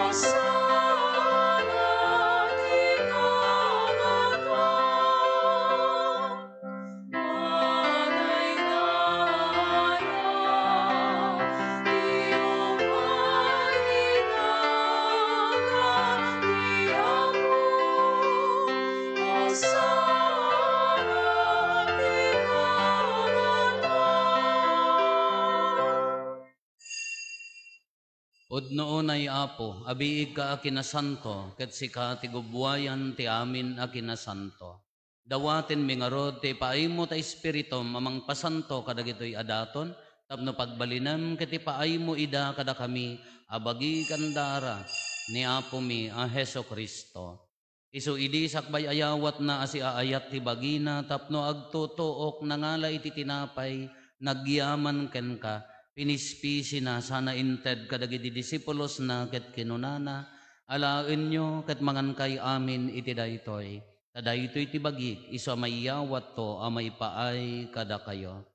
Hosanna ti kangatoan. Madaydaya ti umay iti daga ti Apo. Hosanna ti kangatoan. Pudno unay, Apo, a biigka a kinasanto, ket sika ti gubbuayan ti amin a kinasanto. Dawatenmi ngarud ti ipaaymo ta Espiritum a mangpasanto kadagitoy a daton, tapno pagbalinem ket ipaaymo ida kadakami a bagi ken darak ni Apomi a Jesu-Cristo. Isu idi sakbay a yawatna a siaayat ti bagina tapno agtutuok, nangala iti tinapay, nagyaman kenka, pinispisina sana inted kadagiti disipulosna ket kinunana, "Alaenyo ket mangankay amin iti daytoy, ta daytoy ti bagik isu a maiyawatto a maipaay kadakayo."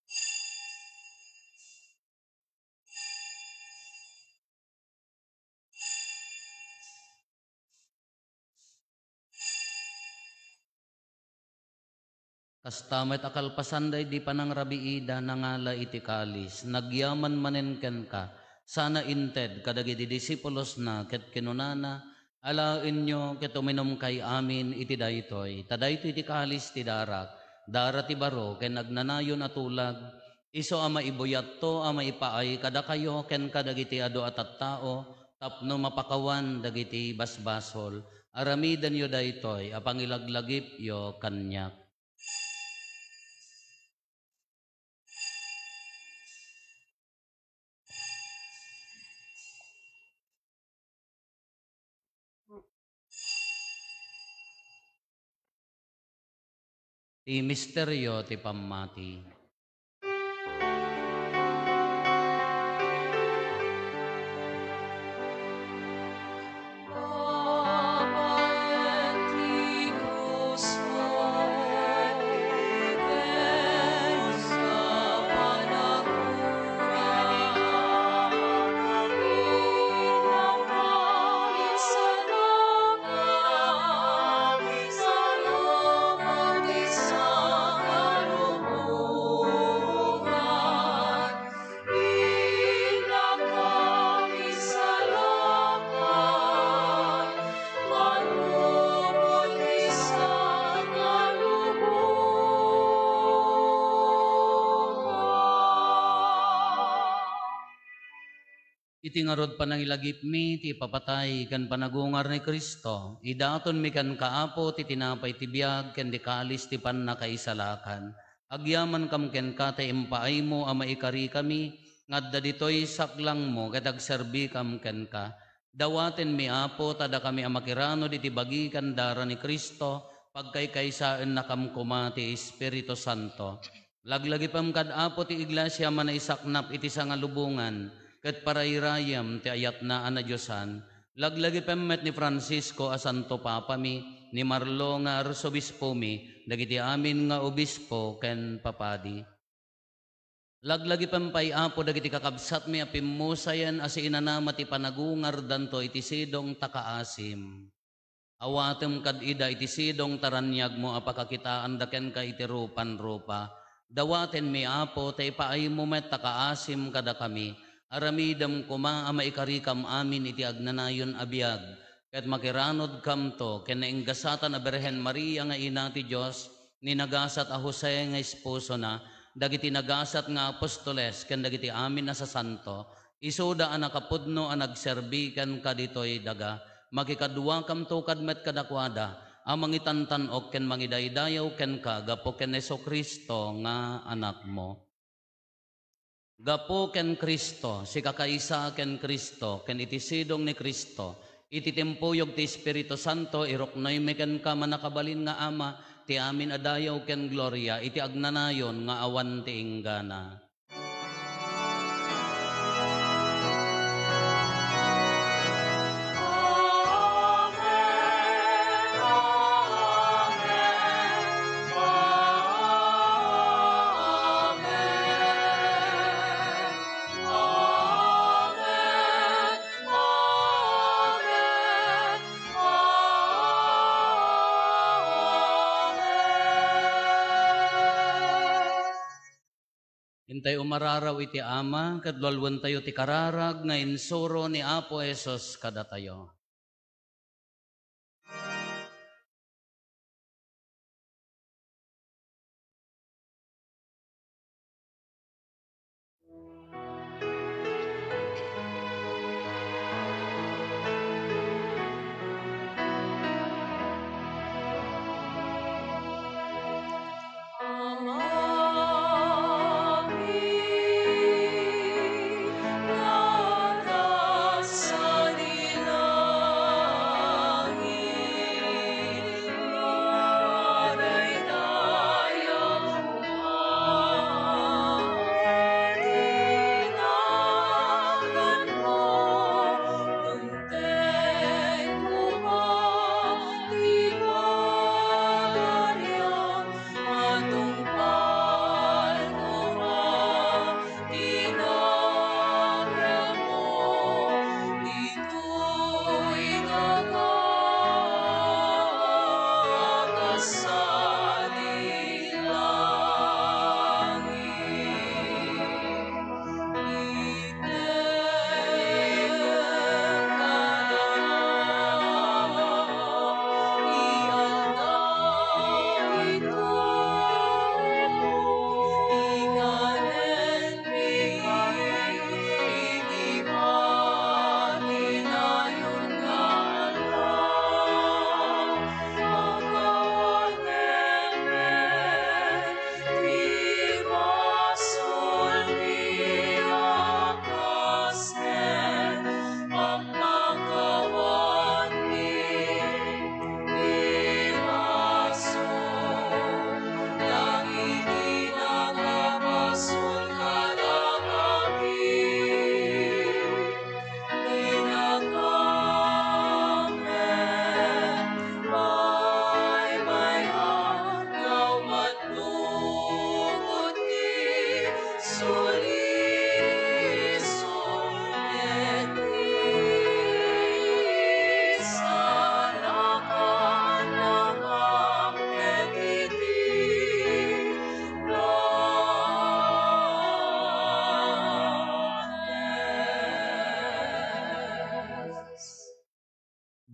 Kasta met a kalpasan daydi panangrabiida, nangala iti kalis, nagyaman manen kenka, sana inted kadagiti disipulosna ket kinunana, "Alaenyo ket uminumkay amin iti daytoy, ta daytoy ti kalis ti darak, dara ti baro ken agnanayon a tulag, isu a maibuyatto a maipaay kadakayo ken kadagiti adu a tattao tapno mapakawan dagiti basbasol. Aramidenyo daytoy a pangilaglagipyo kaniak." Ti misterio ti pammati. Iti ngarud panangilagipmi ti ipapatay ken panagungar ni Cristo, idatonmi kenka, Apo, ti tinapay ti biag ken ti kalis ti pannakaisalakan. Agyamankam kenka ta impaaymo a maikarikami nga adda ditoy saklangmo ket agserbikam kenka. Dawatenmi, Apo, ta dakami a makiranod iti bagi ken dara ni Cristo, pagkaykaysaennakam koma ti Espiritu Santo. Laglagipem kad Apo ti Iglesia a manaisaknap iti sangalubongan, ket parayrayem ti ayatna a nadiosan. Laglagipem met ni Francisco a Santo Papami, ni Marlo nga Arsobispomi, dagiti amin nga obispo ken papadi. Laglagipem pay, Apo, dagiti kakabsatmi a pimmusayen a siinanama ti panagungardanto iti sidong ta kaasim. Awatem kad ida iti sidong ta raniagmo a pakakitaanda kenka iti rupan-rupa. Dawatenmi, Apo, ta ipaaymo met ta kaasim kadakami. Aramidem koma a maikarikam amin iti agnanayon a biag, ket makiranodkamto ken nainggasatan a Birhen Maria nga Ina ti Dios, ni nagasat a Jose nga esposona, dagiti nagasat nga apostoles ken dagiti amin a sasanto, isuda a nakapudno a nagserbi kenka ditoy daga. Makikaduakamto kad met kadakuada a mangitantan-ok ken mangidaydayaw kenka gapu ken Jesu-Cristo nga Anakmo. Gapu ken Cristo, sikakaysa ken Cristo, ken iti sidong ni Cristo, iti timpuyog ti Espiritu Santo, iruknoymi kenka, mannakabalin nga Ama, ti amin a dayaw ken gloria iti agnanayon nga awan ti inggana. Intay umararaw iti Ama, ket lualuentayo ti kararag nga insuro ni Apo Jesus kadatayo.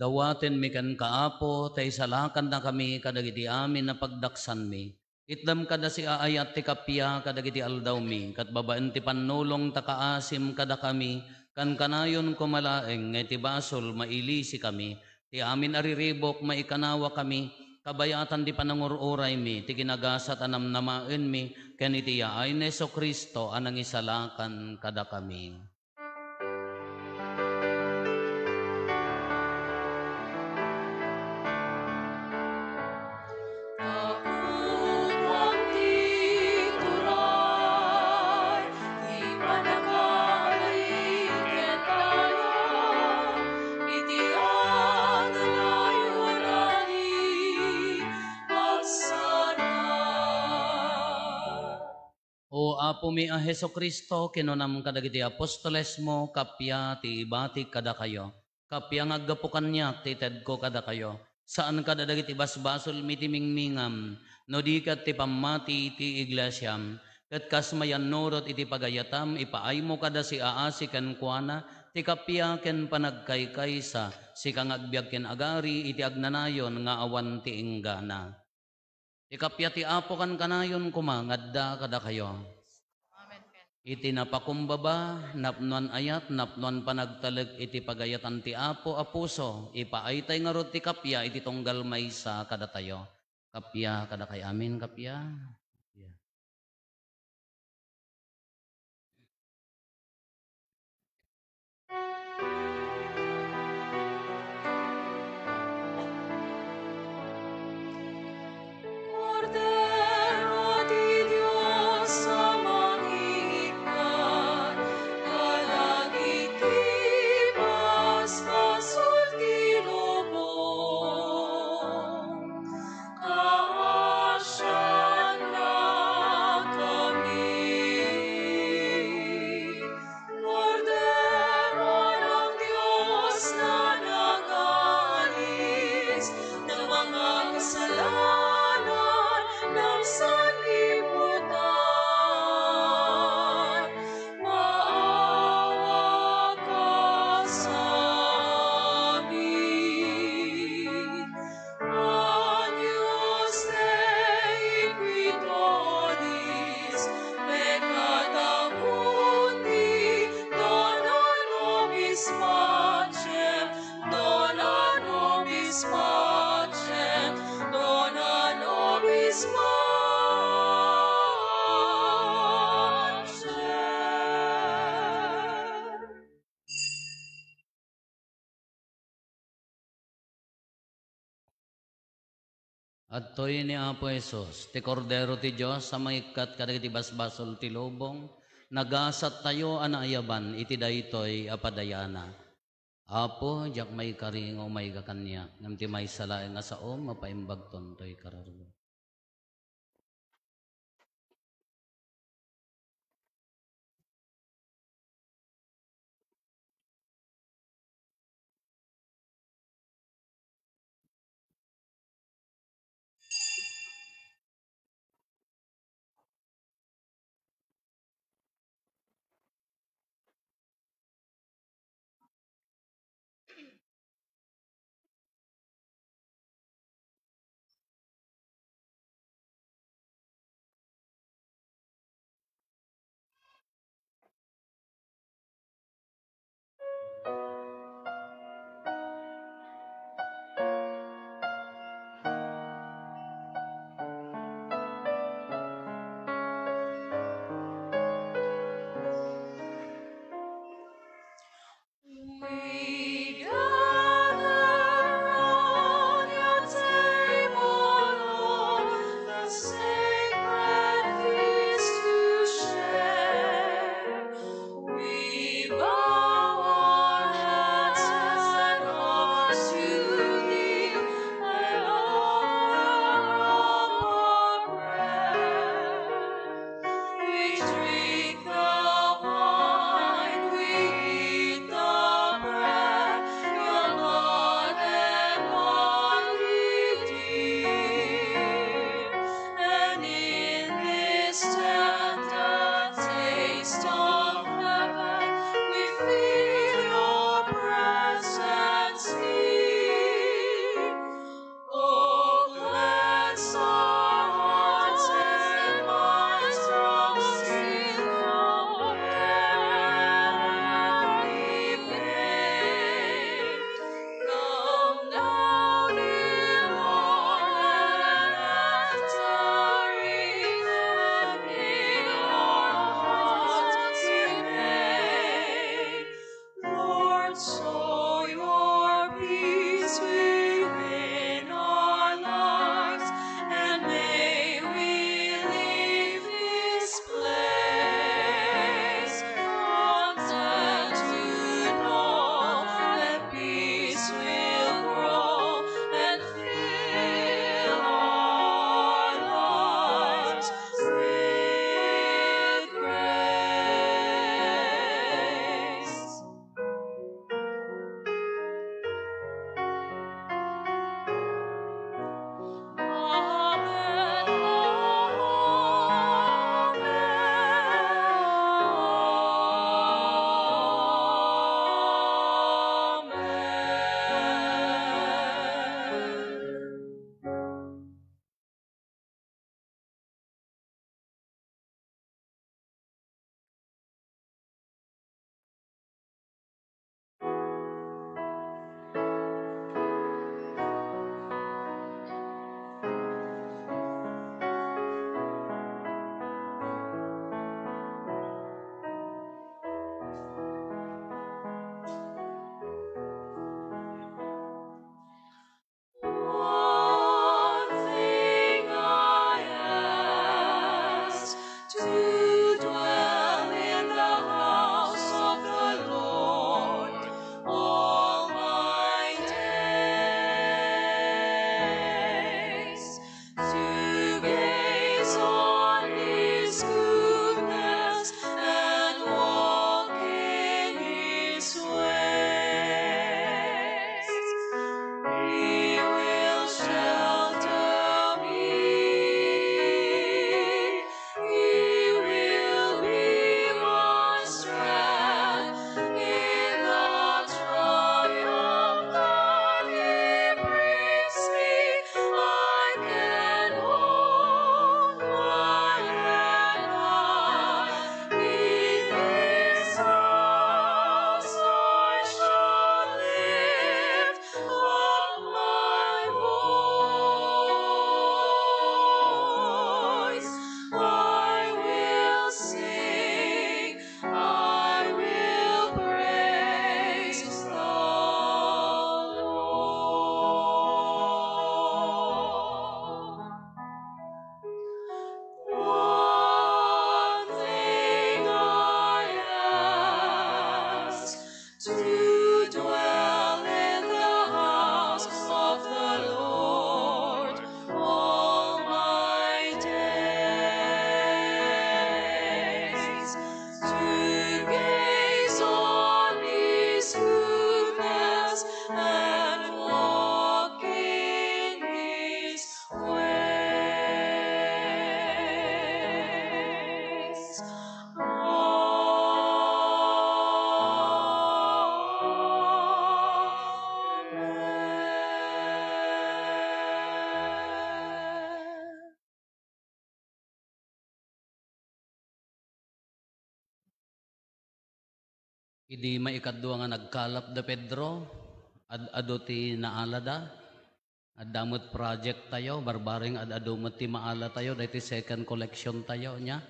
Dawatenmi kenka, Apo, ta isalakannakami kadagiti amin a pagdaksanmi. Itdem kada siaayat ti kappia kadagiti aldawmi, ket babaen ti pannulong ta kaasim kadakami, Kankanayon koma laeng nga iti basol, mailisikami. Ti amin a riribuk, maikanawakami, kabayatan ti panangur-uraymi, ti kinagasat a namnamaenmi, ken iti yaay ni Jesu-Cristo a nangisalakan kadakami. Kaputuan ti turay, ti panagkabain ket tayo, iti adal a urani, agsana. O Apomi a Jesu-Cristo, kinunam kadagiti apostolesmo, kappia ti ibatik kadakayo, kappia nga aggapu kaniak ti itedko kadakayo, saan kada dagiti basbasolmi ti mingmingam, no di ket ti pammati ti iglesiam. Ket kas mayannurot iti pagayatam, ipaaymo kada siaasi kenkuana ti kappia ken panagkaykaysa, sika nga agbiag ken agari iti agnanayon nga awan ti inggana. Ti kappia ti Apo kankanayon koma nga adda kadakayo. Amen. Iti napakumbaba, napnoan ayat, napnoan panagtalek iti pagayatan ti Apo a puso, ipaaytay ngarud ti kappia iti tunggal maysa kadatayo. Kappia kadakay amin, kappia. Kappia. Kordero ti Dios a mangikkan kadagiti basbasol ti lubong, kaasiannakami. Kordero ng Dios na nagalis na makasalanan ng sanlibutan, maawa ka sa amin. Agnus Dei qui tollis peccata mundi, dona nobis pacem, dona nobis pacem, dona nobis pacem. Adtoy ni Apo Jesus, ti Kordero ti Dios a mangikkat kadagiti basbasol ti lubong, nagasattayo a naayaban iti daytoy a padayana. Apo, diak maikari nga umayga kaniak, ngem ti maysa laeng a saom, mapaimbagton toy kararua. Idi maikadua nga nagkalap da Pedro, ad-adu ti naalada. Adda met project tayo, barbareng ad-adu met ti maala tayo, daytoy second collection tayo, nya.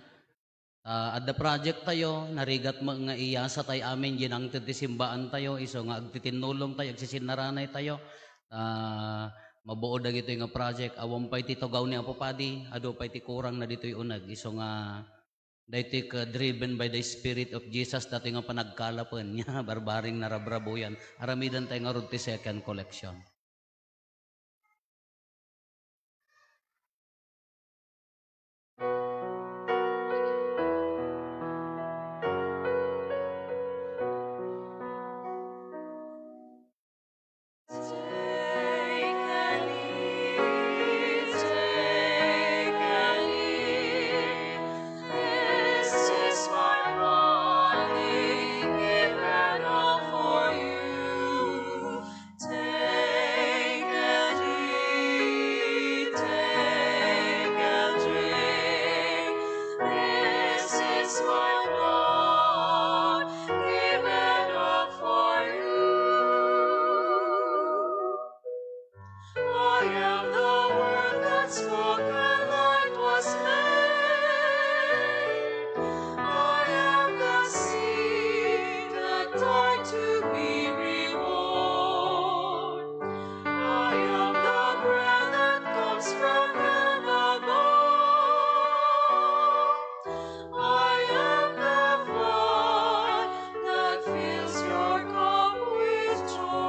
Ah, adda project tayo, narigat met nga iyasa tayo amin, dinangted ti simbaan tayo, isu nga agtitinulong tayo, agsisinaranay tayo. Ah, mabuo dagitoy nga project, awan pay ti tugaw ni Apo Padi, adu pay ti kurang na ditoy uneg, isu nga daytoy ka driven by the Spirit of Jesus, daytoy nga panagkalapen, nya, barbareng narabrabuyan. Aramiden tayo ngarud ti second collection. Take and eat, take and eat. This is my body given up for you. Take and eat, take and drink. This is my blood given up for you. I am the word that spoke and light was made. I am the seed that died to be reborn. I am the bread that comes from heaven above. I am the vine that fills your cup with joy.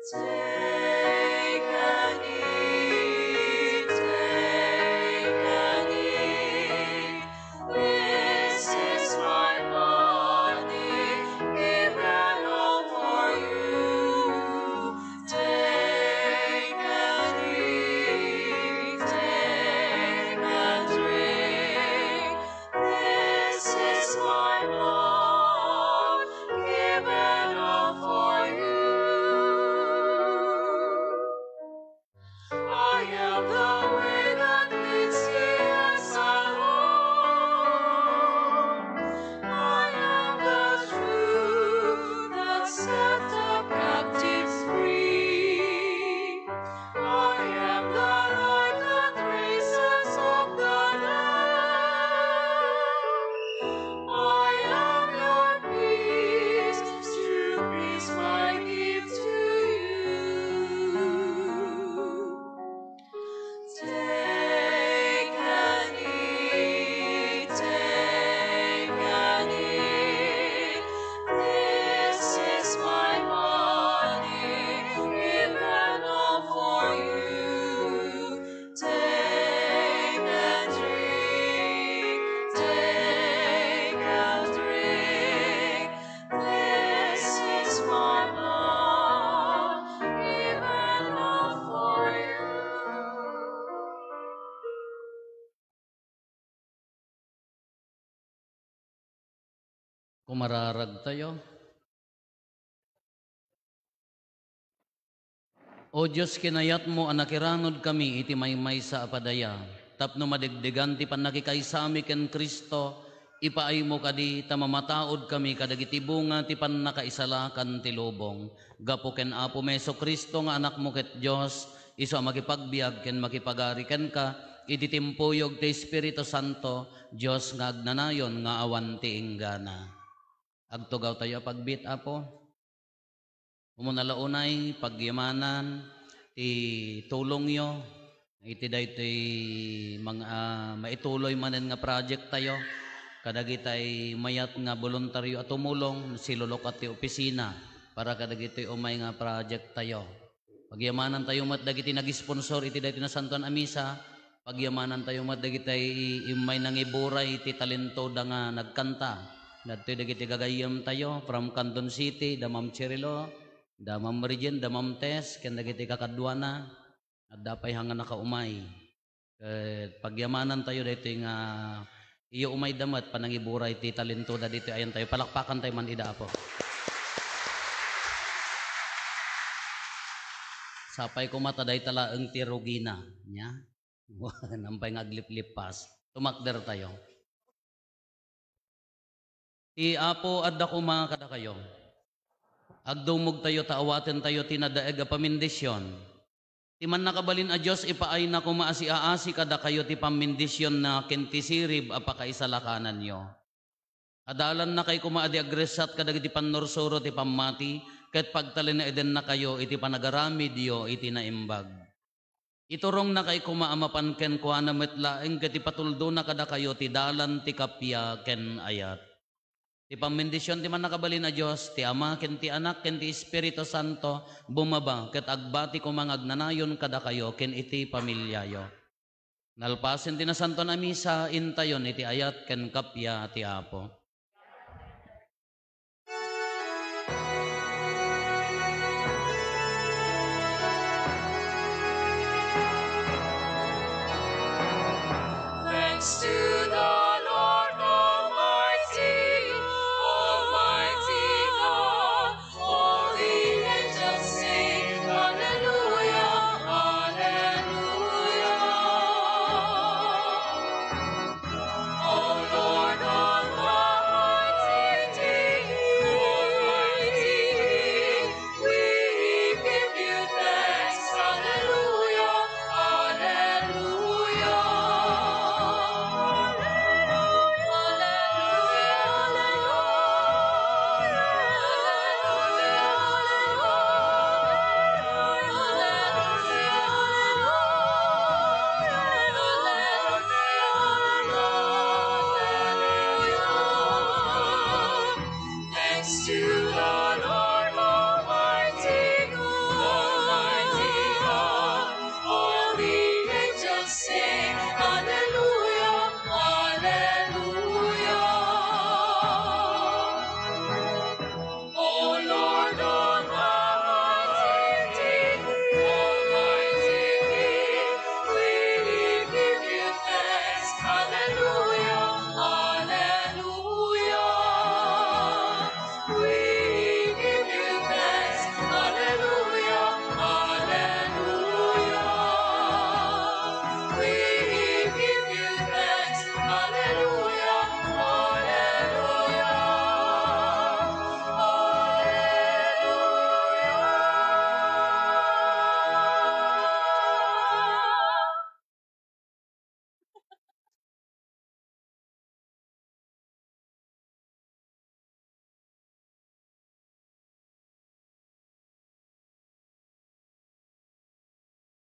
Take and eat, take and eat. This is my body given up for you. Take and eat, take and drink. This is my blood given up for you. I am the way that leads sinners alone. I am the truth that sets the captives free. I am the light that raises up the dead. I am your peace, true peace my gift to you. Take and eat, take and eat. This is my body given up for you. Take and drink, take and drink. This is my blood given up for you. Kumararag tayo. O Dios, kinayatmo a nakiranudkami iti maymaysa a padaya, tapno madegdegan ti pannakikaysami ken Cristo, ipaaymo kadi ta mamataudkami kadagiti bunga ti pannakaisalakan ti lubong. Gapu ken Apomi Jesu-Cristo nga Anakmo ket Dios, isu a makipagbiag ken makipagari kenka iti timpuyog ti Espiritu Santo, Dios nga agnanayon nga awan ti inggana. Agtugaw tayo a pagbiit, Apo. Umuna la unay, pagyamanan ti tulongyo iti daytoy mang-, ah, maituloy manen nga project tayo. Kadagitay mayat nga boluntaryo a tumulong, silulukat ti opisina para kadagitoy umay nga project tayo. Pagyamanan tayo met dagiti nag-sponsor iti daytoy nasantoan a misa. Pagyamanan tayo met dagitay immay nangiburay iti talentoda nga nagkanta. Dagitoy dagiti gagayyem tayo from Candon City, da Ma'am Cherilo, da Ma'am Regine, da Ma'am Tess, ken dagiti kakaduana. Adda pay nga nakaumay. Ket pagyamanan tayo daytoy nga iyo umay da met panangiburay ti talentoda ditoy ayan tayo. Palakpakan tayo man ida, Apo. Sapay koma ta dayta laeng ti rugina, nya? Nampay nga agliplippas. Tumakder tayo. Ti Apo adda koma kadakayo. Agdumogtayo ta awatentayo ti nadaeg a pamendisyon. Ti Mannakabalin a Dios ipaayna koma a siaasi kadakayo ti pammendisionna ken ti sirib a pakaisalakananyo. Adalannakay koma a di agriksat kadagiti pannursuro ti pammati, ket pagtalinaedennakayo iti panagaramidyo iti naimbag. Iturongnakay koma a mapan kenkuana met laeng ket ipatuldona kadakayo ti dalan ti kappia ken ayat. Ti pammendision ti Mannakabalin a Dios, ti Ama ken ti Anak ken ti Espiritu Santo, bumaba ket agbati koma nga agnanayon kadakayo ken iti familiayo. Nalpasen ti Nasantoan a Misa, intayon iti ayat ken kappia ti Apo.